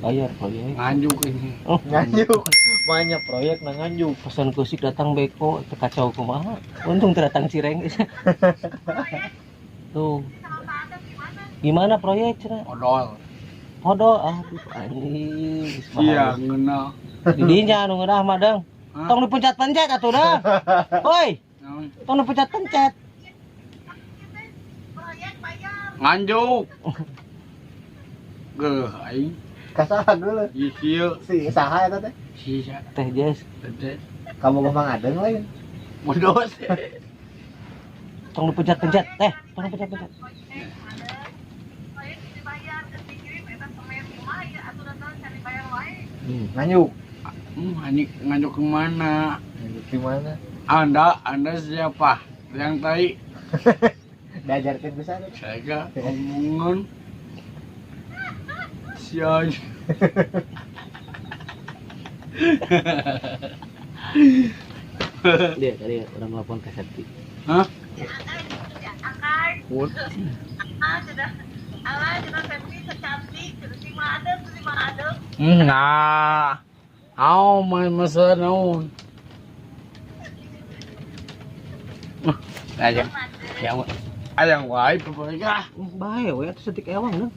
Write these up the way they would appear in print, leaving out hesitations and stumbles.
Bayar proyek. Nganjuk ini. Oh, Nganjuk. Banyak proyek na nganjuk. Pesan kusik datang beko teu kacau kumaha. Untung teu datang cireng. Tuh. Gimana proyek cenah? Odol. Odol aduh anjing. Iya, ngeunah. Di dinya anu ngeunah mah deung. Hah? Tong dipencet-pencet atuh dah. Woi, Naon? tong dipencet-pencet. Nganjuk. Geuh aing. Kasaha dulu. Ieu kieu. Si saha eta teh? Si Teh Jess, teh. Kamu gua Mang Adeng lain. Bodoh. tong dipencet-pencet. Teh, tong dipencet-pencet. Nganjuk. Anjing nganjuk kemana? Nganjuk di mana? Anda siapa? Yang tai Diajarkeun bisa teh. saya gak omongan. Si anjing. Dia tadi orang nelpon ke Septi. Hah? What? Nah. Au masa naon. Ayang. Ayang wae pokoknya. Bae we atuh setik ewang deung.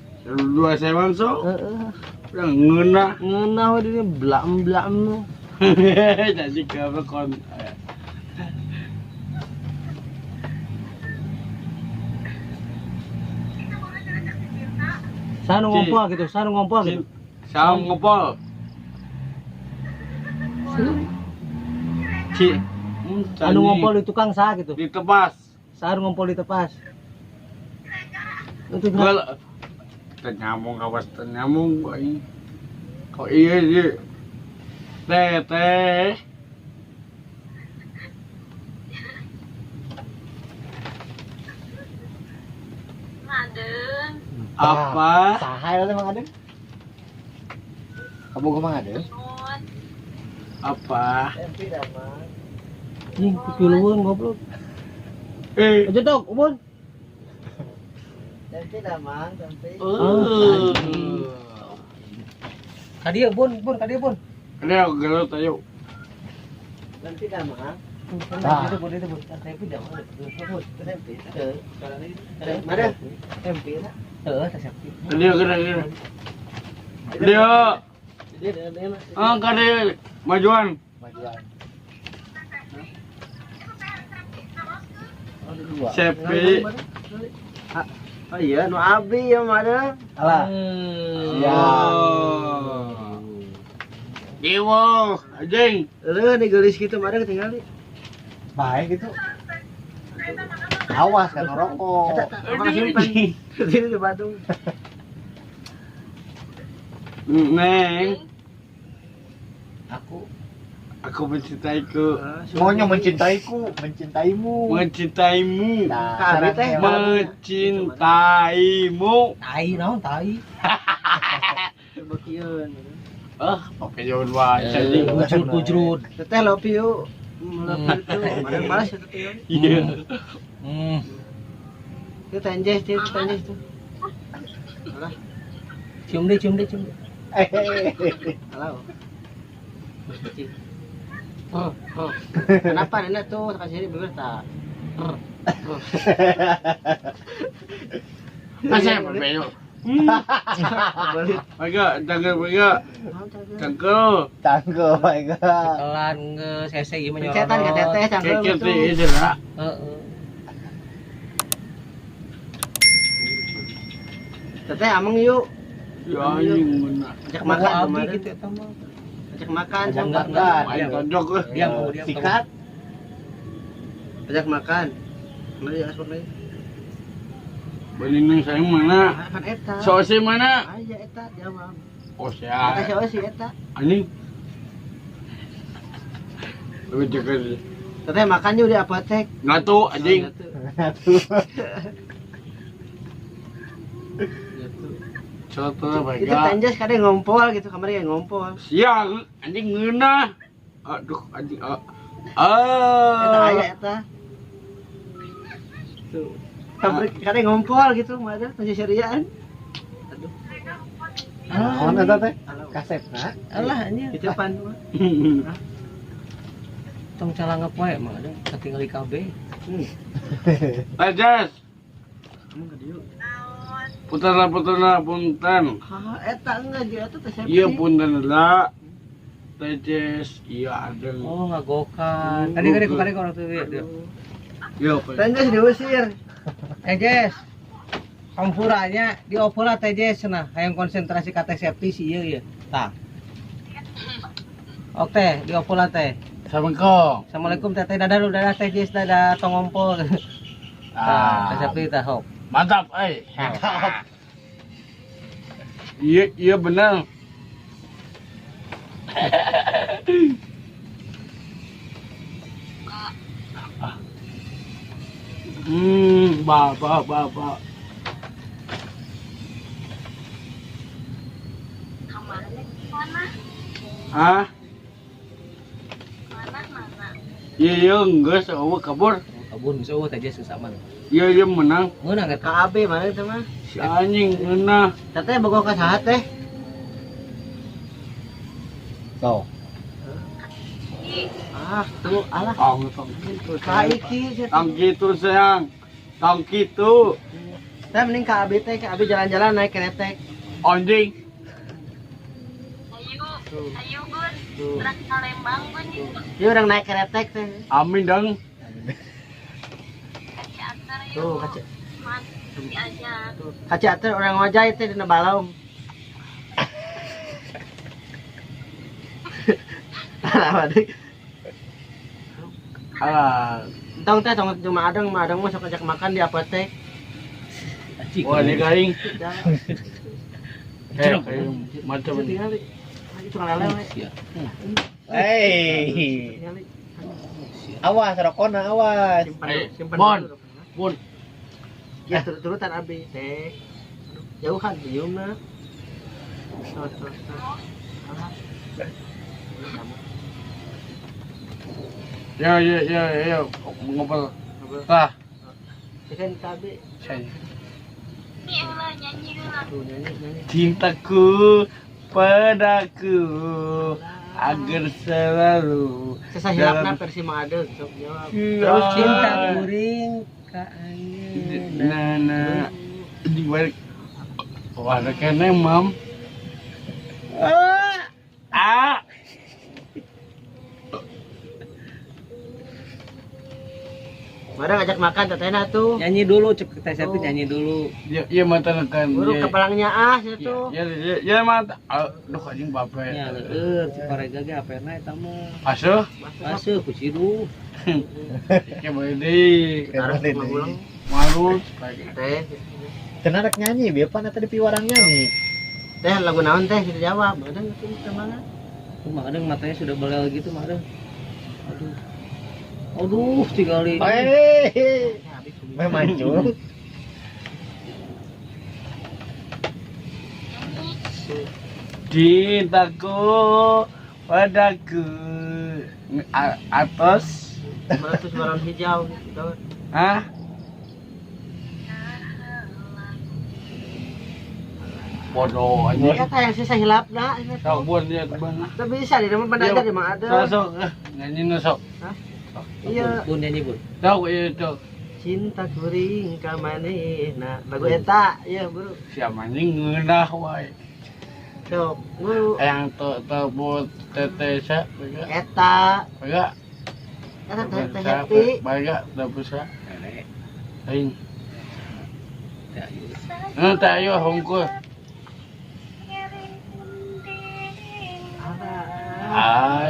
Dua sewan so. Heeh. Udah ngeunah. Ngeunah we di blam-blam. Jadi kamu kon. Sanu ngompol gitu, sanu ngompol gitu. Sanu ngompol. Ci. Anu ngompol di tukang sah gitu. Di tepas. Sanu ngompol di tepas. Itu gua nyambung kawas nyambung aing. Kok iya iya. Teh teh. Apa? Saha eta teh Mang Adeng? Kamu gua Mang Adeng? Apa? Anjing pipilueun goblok. Eh, aja dok, Ubun. Tempe dah Mang, tempe. Kadieu Bun, Bun, kadieu Bun. Kadieu gelut ayo. Tempe dah Mang. Nah, itu Bun, itu Bun. Tempe dah Mang. Bun, tempe. Heeh. Mana? Tempe dah. Heeh, teh Septi. Kadieu kadieu. Kadieu. Ah, kadieu majuan. Majuan. Sepi. Oh iya, nu abdi ya mah. Alah. Ya. Iwo, anjing. Leuh nih geulis kitu mah ketinggali. Baik gitu. Awas kan rokok. Eta simpen. Sini di Bandung. Neng, Aku mencintaiku. Maunya mencintaiku, mencintaimu. Mencintaimu. Nah, teh mencintaimu. Tai naon tai. Bekieun. Ah, pakai jauh wae anjing. Bujrut bujrut. Teteh love you. Love you tuh. Mana balas itu tuh. Iya. Itu tenjes, itu tenjes tuh. Alah. Cium deh, cium deh, cium deh. Halo. Oh, oh. Kenapa nenek tuh kasih ini bibir tak? Masa berbelok. Baga, tanggal baga. Tanggal. Tanggal baga. Cekelan geus hese ieu mah nyorot. Pencetan ka teteh tanggal gitu. Heeh. Teteh ameng yuk. Ya anjing benar. Ajak makan kemarin gitu eta mah. Ajak makan, enggak enggak. Aing tonjok euy. Diam, diam. Sikat. Ajak makan. Mari asbak deui. Bening saya mana? Kan eta. Sosi mana? Aya eta jawab. Oh sia. Eta sosi eta. Anjing. Lebih dekat. Teteh makan yuk di apotek. Ngatu anjing. Ngatu. Contoh baik. Itu tanjas kadang ngompol gitu, kamarnya ngompol. Siang anjing ngeunah. Aduh anjing. Ah. Eta aya eta. Tuh. Pabrik kadang ngompol gitu, mah ada tanjas syariaan. Aduh. Naon eta teh? Kasepna. Alah anjir. Dicepan. Tong calangep wae mah ada katingali kabeh. Ajas. Putar punten. Ha, eta enggak dia eta teh. Iya punten lah. Tejes, iya ada. Oh, ngagokan. Tadi kali kali orang tuh dia. Iya, teh geus diusir. Tejes. Hampuranya diopora Tejes cenah, hayang konsentrasi ka teh Septi sih ieu ieu. Tah. Oke, diopora teh. Assalamualaikum. Assalamualaikum teteh, dadah lu, dadah Tejes, dadah tong ngompol. Ah, teh Septi tah hop. Mantap, euy. Mantap. Iya, iya benar. Ba ba ba ba. Hah? Mana? Iya, iya, enggak, eueuh kabur. Kabur geus eueuh teh geus aman. Iya, iya menang. Menang eta. Ka AB mana itu mah? Si anjing ngeunah. Teteh bogoh ka saha teh? Tuh. Ah, tuh alah. Tong gitu. Ka iki tong gitu sayang. Tong gitu. Teh mending ka AB teh, ka AB jalan-jalan naik keretek. Anjing. Ayo, ayo Gun. Urang ka Lembang Gun. Ieu urang naik keretek teh. Amin dong. Tuh, kaca. Kaca atur orang wajah itu dina balong. Alah, waduh. Alah. Entong teh tong cuma adeng, adeng mah sok ajak makan di apotek. Wah, ini kaing. Kayak macam ini. Itu ngalele we. Hei. Awas rokona awas. Simpan. Bon. Bun. Ya turut-turutan abi teh. Jauhan senyumna. Tuh, tuh, tuh. Ya ya ya ya ngobrol. Tah. Kan kabe. Cintaku padaku agar selalu sesahilapna versi Mang Adeng sok jawab. Terus cinta kuring ka ayeuna. Nah nah di balik. Wah, ada kene, Mam. Ah. Barang ajak makan tetehna tuh. Nyanyi dulu cek teh Septi nyanyi dulu. Ya iya mata kan. Buru kepalangnya ah situ. Ya ya ya mata. Aduh anjing bape. Ya leueur si parega ge apena eta mah. Asuh? Asuh ku siruh. Ke deui. Malu teh. Cenah rek nyanyi bieu pan eta di piwarang nyanyi. Teh lagu naon teh kita jawab. Kadang itu mana? Tuh Mang Adeng matanya sudah belel gitu Mang Adeng. Aduh. Aduh, tinggali. Hei, meh mancung. Cintaku padaku atas meletus balon hijau gitu. Hah? Bodoh aja. Kata yang sisa hilapna. Sok buat dia bang. Teu bisa di rumah belajar di Mang Adeng. Sok nyanyi nu sok. Hah? Iya, bun nyanyi bun. Sok ieu sok. Cinta kuring ka manehna. Lagu eta, ieu bro. Siapa anjing ngeunah wae. Sok, bro. Yang teu teteh sa eta. Baga. Eta teh happy. Baga teu bisa. Aing. Teh ayu. Heuh teh ayu hungkul.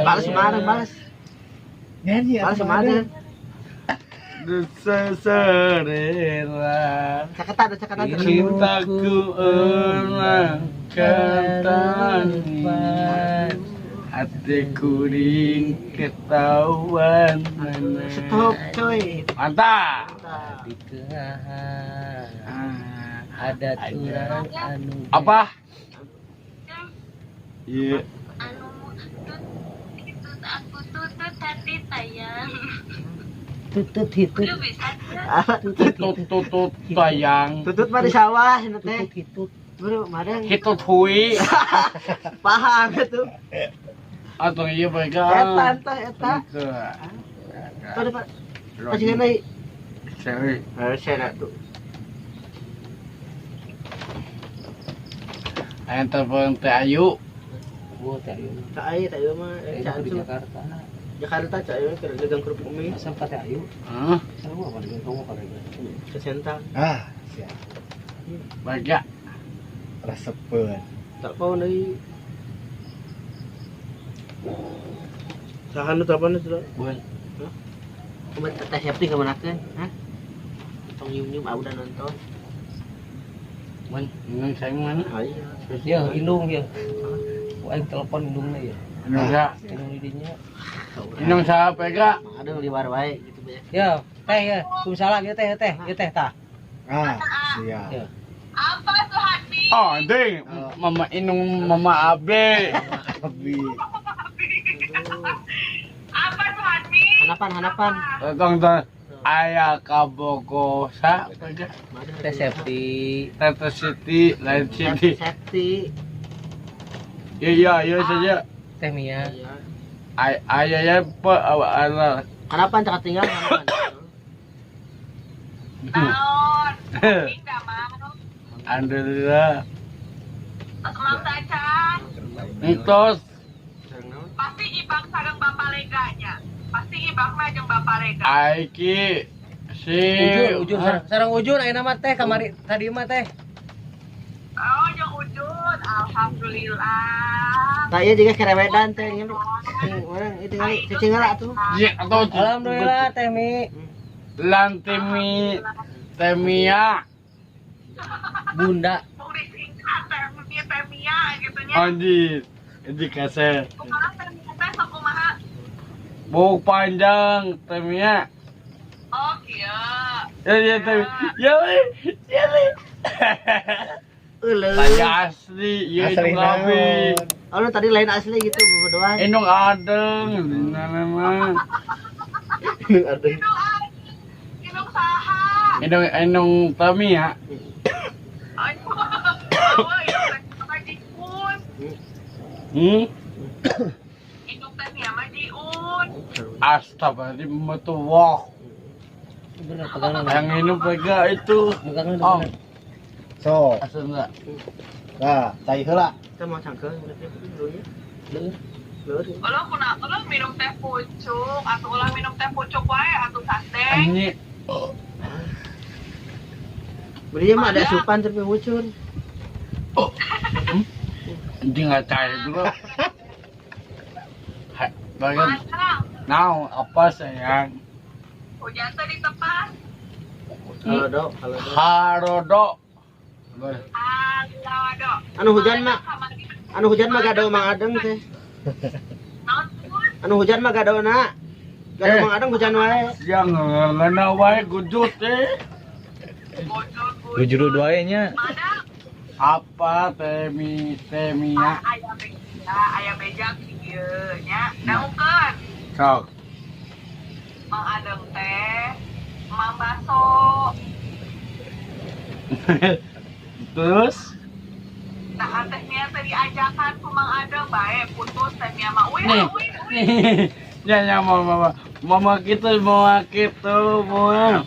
Balas kemarin, balas. Nyanyi balas kemarin. Seserela. Caketa, caketa. Cintaku elang tanpa hati kuring ketahuan. Stop coy. Mantap. Ada turang anu. Apa? Iya. Anu tutut aku tutut hati tayang. Tutut hitut. Lu bisa tutut tutut tayang. Tutut mah di sawah ini teh. Tutut hitut. Bro, madang. Hitut hui. Paham itu. Atau iya mereka. Eta entah eta. Tuh Pak. Pacingan deui. Seri. Heuh, tuh. Ayo telepon Teh Ayu. Gua Teh Ayu. Teh Ayu, Teh Ayu mah di Jakarta. Jakarta Teh Ayu keur dagang kerupuk mie. Asal Teh Ayu. Hah? Sama apa dagang kamu apa Ke Sentang. Ah, siap. Baga. Resepeun. Telepon deui. Saha nu telepon itu? Bun. Hah? Kumaha Teh Septi kamanakeun? Hah? Tong nyium-nyium ah udah nonton. Bun, indung saya mana? Ayo. Ya, indung ya. Aing telepon indungna ya. Indung sa. Indung di dinya. Indung sa pega. Ada liwar wae gitu banyak. Ya, teh ya. Kumaha ya teh teh, ya teh tah. Ah, siap. Ya. Apa tuh hati? Oh, ding. Mama indung Mama Abe. Abi. Apa tuh hati? Hanapan, hanapan. Tong tong. Aya kabogo sa pega. Teh Septi. Teh Siti, lain Siti. Septi. Iya, iya saja. Teh Mia. Ayah ya pe ala. Harapan tak tinggal harapan. Naon? Tidak mau. Alhamdulillah. Tos mang sacan. Entos. Pasti ibang sareng Bapak Leganya. Pasti ibang mah jeung Bapak Lega. Aiki si Ujun, Ujun sareng Ujun ayeuna mah teh kamari tadi mah teh. Oh, jeung Ujun. Alhamdulillah. Tah ieu juga kerewedan teh nya. Urang itu kali cicing heula atuh. Iya, atau alhamdulillah teh Mi. Lantimi Temia. Bunda. Mau disingkat Teh Temia gitu nya. Anjir. Ini kaset. Kumaha Teh Mia teh sok kumaha? Buk panjang Temia. Oh, kieu. Ya ya Teh. Ya ya. Tanya asli, ya asli nabi. Oh, lu tadi lain asli gitu berdoa. Indung adeng, nama. Indung adeng. Indung saha? Indung indung Tami ya. Oh, indung teh mah jiun. Hmm? Indung teh mah jiun. Astagfirullah, metuwah. Bener pegangan. Yang ini pega itu. Pegangan. Oh. So, asal nah, cai heula. Kita mau cangkeul dulunya. Leueur. Ulah kuna, ulah minum teh pucuk atau ulah minum teh pucuk wae atuh sate. Anjing. Belinya mah ada asupan tapi wucun. Oh. Anjing enggak cai dulu. Bagian. Now, apa sayang? Hujan teh di tepas. Halodo, halodo. Harodo. Anu hujan mah, anu hujan mah gado Mang Adeng teh. Anu hujan mah gadona. Gado Mang Adeng hujan wae. Yang ngeunah wae gujut teh. Gujur wae nya. Apa temi temia? Aya beja, aya beja kieu nya. Daungkeun. Sok. Mang Adeng teh Mang Baso. Terus? Nah, Teh Mia teh diajakan ku Mang Adeng bae putus Teh Mia mah. Uy, uy, uy. Ya ya mama mama kita mau gitu mau.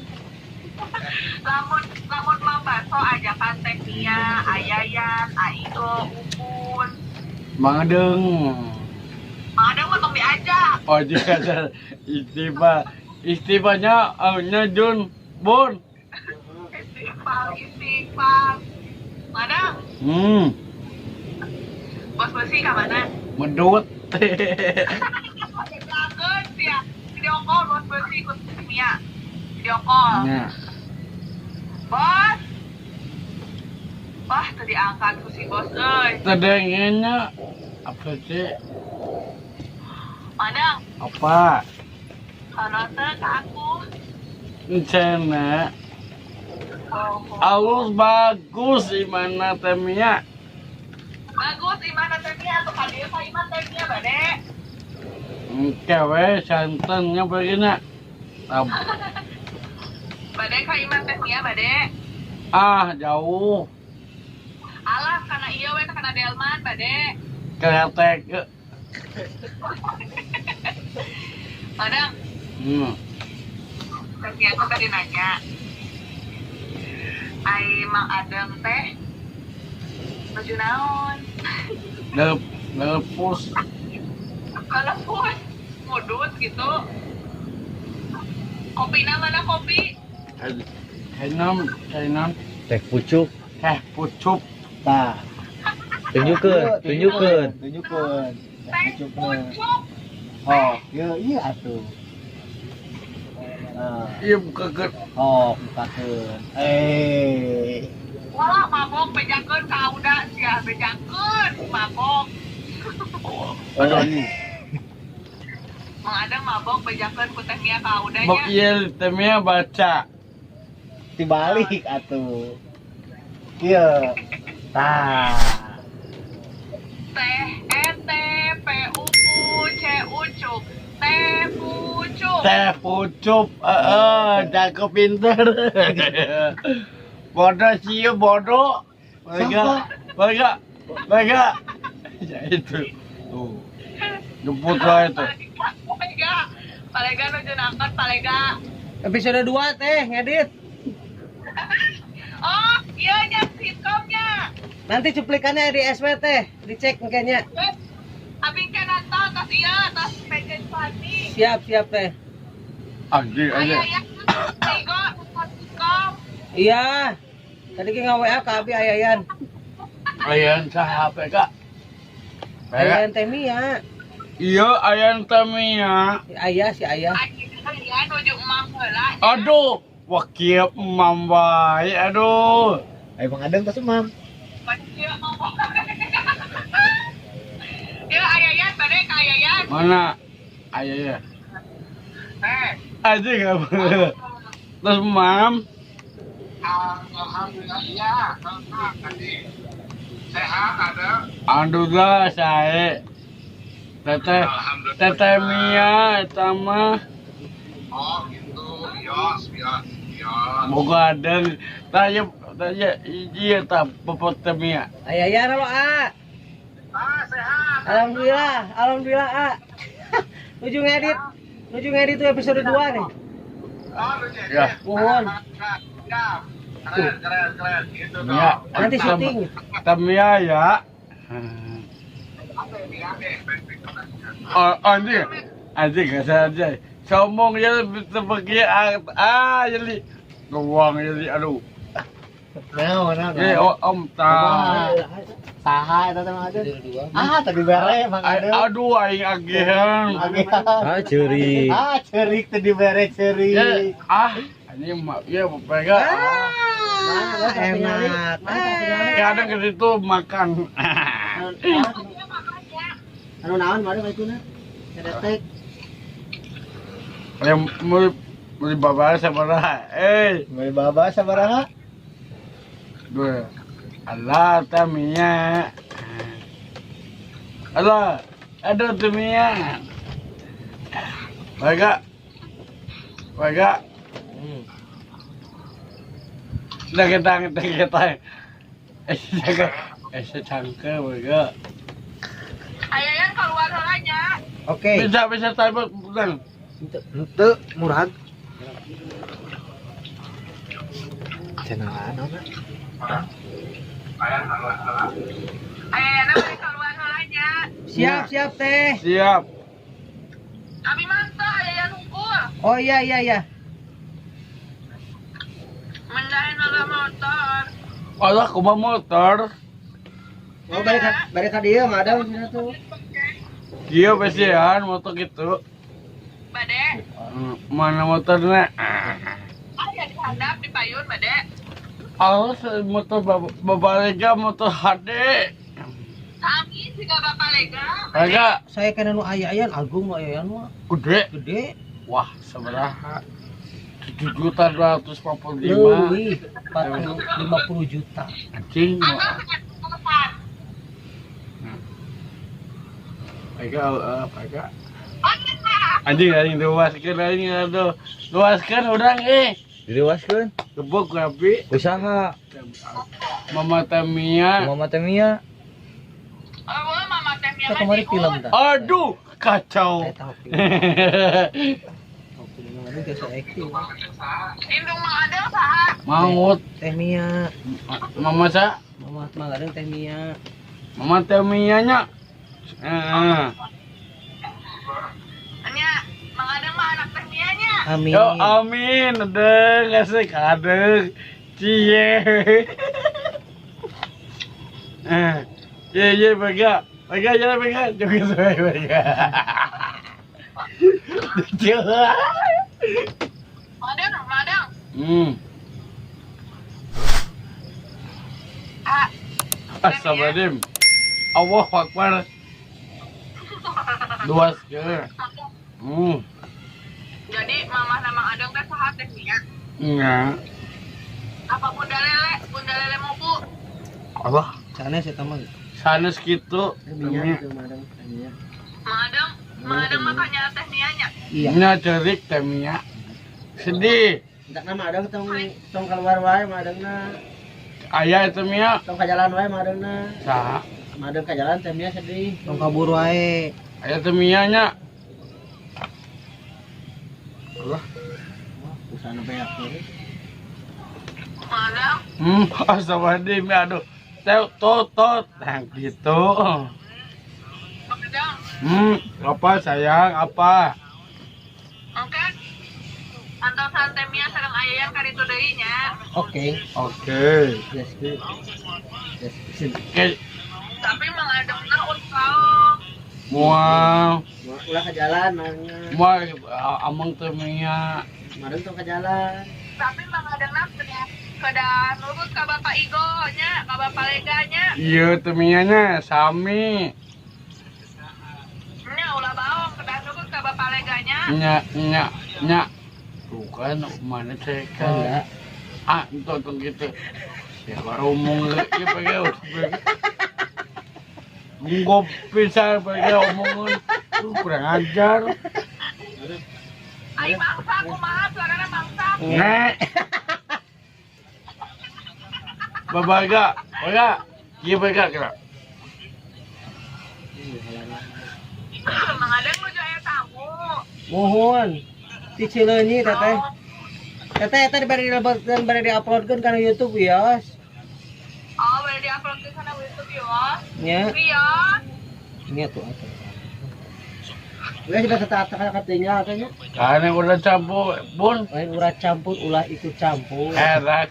Lamun lamun Mang Baso ajakan Teh Mia, Ayayan, Aido, Upun. Mang Adeng. Mang Adeng mah tong diajak. Oh, iya istighfar. Istighfarnya nya Jun, Bun. Istighfar, istighfar. Mana? Hmm. Bos besi ka mana? Medut. Banget ya. Video call bos besi ikut Mia. Video call. Nah. Bos. Wah, tadi angkat ku si bos euy. Tedengennya apa sih? Mana? Apa? Kono teh ka aku. Encena. Alus bagus imana Temia. Bagus imana Temia atau kadieu ka iman Temia bade. Engke we santennya begina. Bade ka iman Temia bade. Ah, jauh. Alah kana ieu we kana Delman bade. Kretek. Madang. Teh aku tadi nanya. Ai Mang Adeng teh nuju naon? Lepus. Lepus ngudut gitu. Kopina mana kopi? Kainam. Teh pucuk. Teh pucuk. Tah. Tunjukkeun. Teh pucuk. Oh, iya atuh. Iya bukakeun. Oh, bukakeun. Walah mabok bejakeun ka Auda sia bejakeun mabok. Aduh nih. Mang Adeng mabok bejakeun ku Teh Mia ka Auda nya. Bok ieu Teh Mia baca. Dibalik atuh. Ieu. Tah. T E T P U Q C U cuk. Teh pucuk. Teh pucuk. Heeh, jago pinter. Bodoh sih bodoh. Mereka. Ya itu. Tuh. Jemput lah itu. Palega nuju nangkot palega. Episode 2 teh ngedit. Oh, iya nya sitcomnya. Nanti cuplikannya di SW teh, dicek kayaknya. Abi ke nonton tas iya, tas PJ Fani. Siap teh. Anjir aja. Aya Tigo nonton sitcom. Iya. Tadi ki nge-WA ka abi ayayan. Ayayan saha PK? Ayayan Teh Mia. Iya, ayayan Teh Mia. Ayah si ayah. Ayah nuju emam heula. Aduh, wah kieu emam wae aduh. Ayo Mang Adeng tas emam. Ya ayayan bade ka ayayan. Mana? Ayayan. Aja enggak boleh. Terus mam. Alhamdulillah iya, tadi sehat ada. Alhamdulillah saya. Teteh Mia eta mah. Oh gitu, bios. Boga adeng, tanya iya tah popot Teh Mia. Ayayan halo A. Ah sehat. Alhamdulillah A. Nuju ngedit tuh episode 2 nih. Oh, nuju. Ya. Mohon. Keren gitu dong. Ya, nanti syuting. Teh Mia ya. Oh, anjing gak saja. Sombong ya seperti jadi uang jadi aduh. Nah. Om ta. Saha eta teh Mang Adeng? Ah, tadi bere Mang Adeng. Aduh aing agihan. Ah, ceurik. Ah, ceurik tadi bere ceurik. Ah, ini mah ieu pegang. Enak. Kadang ke situ makan. Anu naon mari ka ituna? Keretek. Yang beli baba sabaraha? Beli baba sabaraha? Dua. Allah Tamiya. Allah, aduh Tamiya. Baga. Nah kita. Secangke baga. Ayayan keluar heulanya. Oke. Bisa type pulang. Henteu murag. Channel anu na. Ayana bari keluar heulanya. Siap teh. Siap. Abi mantap ayayan hungkul. Oh iya. Mendahin malah motor. Allah kumaha motor. Oh balik ka dieu mah ada cenah tuh. Kieu besian motor gitu. Bade. Mana motornya? Aya dihandap di payun bade. Allah motor Bapak Lega motor HD. Kami juga Bapak Lega. Lega. Saya kena nu aya-ayan agung nu aya-ayan mah. Gede. Wah, sabaraha? 7.245.000. Leuwih 50 juta. Anjing. Lega, Lega. Anjing luaskeun aing aduh. Luaskeun urang Diluaskeun. Gebok rapi. Usaha. Mama Tamia. Mama Tamia. Oh, Mama Tamia. Kita kemarin film dah. Aduh, kacau. Indung Mang Adeng saha? Mangut. Teh Mia. Mama sa? Mama Mang Adeng Teh Mia. Mama Teh Mia nya. Heeh. Nya, Mang Adeng mah anak Teh Mia nya. Amin. Yo amin, adeng asik adeng. Cie. Ye ye bega. Bega jalan bega. Joget bega. Madang, madang. Astagfirullahaladzim. Allahu Akbar. Dua sekali. Jadi mama sama Adeng teh saha teh Mia? Enggak. Apa Bunda Lele? Bunda Lele mau bu? Apa? Sanes eta mah. Sanes kitu. Mia gitu Madang. Mia. Madang, Madang makanya teh Mia nya. Iya. Nya cerik teh Mia. Sedih. Entak na Madang tong tong keluar wae Madangna. Aya itu Mia. Tong ka jalan wae Madangna. Saha? Madang ka jalan teh Mia sedih. Tong kabur wae. Aya teh Mia nya. Allah. Usahana beak teh. Madang. Astagfirullahaladzim, aduh. Tot tot. Nah, gitu. Madang. Apa sayang, apa? Oke. Antosan teh Mia sareng ayayan ka ditu deui nya. Oke. Oke. Yes, good. Yes. Oke. Tapi Mang Adengna ulah. Mual. Ulah ke jalan Madangna. Mual amang teh Mia. Madang tong ke jalan. Tapi Mang Adengna kedah nurut ka Bapak Igo nya, ka Bapak Lega nya. Iya teh Mia nya sami. Nya ulah baong kedah nurut ka Bapak Lega nya. Nya nya nya. Bukan mana cekan. Ah, entok gitu. Ya baru omong lagi pakai. Nggop pisan pakai omongan. Lu kurang ajar. Ai mangsa kumaha suarana mangsa. Nek. Babaga, baga. Ieu baga kira. Mang Adeng nuju aya tamu. Mohon. Ti Cileunyi teteh. Teteh eta bari dilebetkeun bari diuploadkeun kana YouTube ya. Oh, bari diuploadkeun kana YouTube ya. Nya. Iya. Nya tuh atuh. Udah sudah tetap ketinggal katanya. Karena udah campur, bun. Lain ulah campur, ulah ikut campur. Era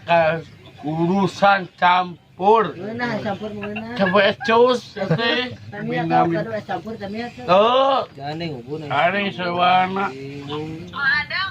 urusan campur. Mana campur mana? Campur es cus, teh. Minum es campur, tapi es. Tuh. Jangan ngubun. Ada sewana. Madang,